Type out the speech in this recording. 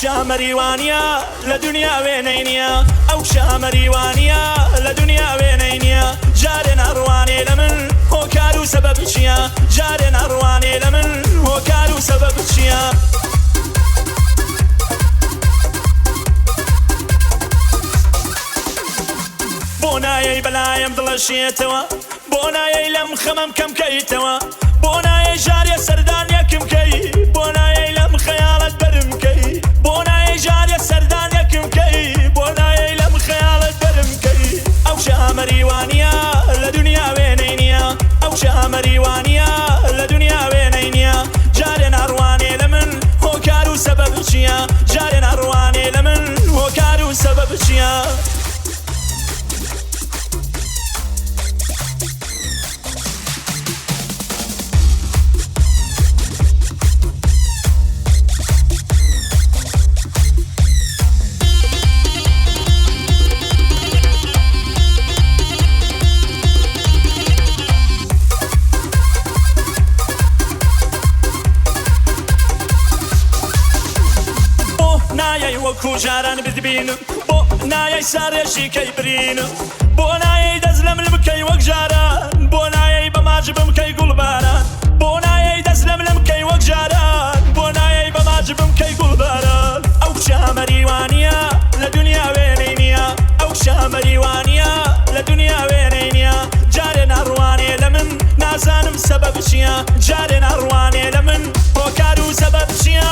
شامەریوانیە لە دنیا وێنەی نییە، ئەو شامەریوانیە لە دنیا وێنەی نییە. جارێ ناڕوانێ لە من هۆکار و سەبەب چییە؟ جارێ ناڕوانێ لە من هۆکار و سەبەب چییە؟ بۆ نایەی بەلایم دڵەشێتەوە، بۆ نایەی لەم خەمەم کەم کەیتەوە، بۆ نایەی ژارێ سەردان یەکم کەی، بۆ نایەی لەم خەیاڵت بەرم کەی، بۆ نایەی ژارێ سەردان یەکم کەی، بۆ نایەی لەم خەیاڵت بەرم کەی. ئەو شامەریوانیە لە دنیا وێنەی نییە، ئەو شامەریوانیە لە دنیا وێنەی نییە. جارێ ناڕوانێ لە من هۆکار و سەبەب چییە؟ جارێ ناڕوانێ لە من هۆکار و سەبەب چییە؟ بۆ نایەی وەکو جاران بتبینم، بۆ نایەی سارێژی کەی برینم، بۆ نایەی دەست لە مل بکەی وەک جاران، بۆ نایەی بە ماچ بمکەی گوڵباران، بۆ نایەی دەست لە ملم کەی وەک جاران، بۆ نایەی بە ماچ بمکەی گوڵباران. ئەو کچە مەریوانیە لە دنیا وێنەی نییە، ئەو کچە مەریوانیە لە دنیا وێنەی نییە. جارێ ناڕوانێ لە من نازانم سەبەب چییە، جارێ ناڕوانێ لە من هۆکار و سەبەب چییە؟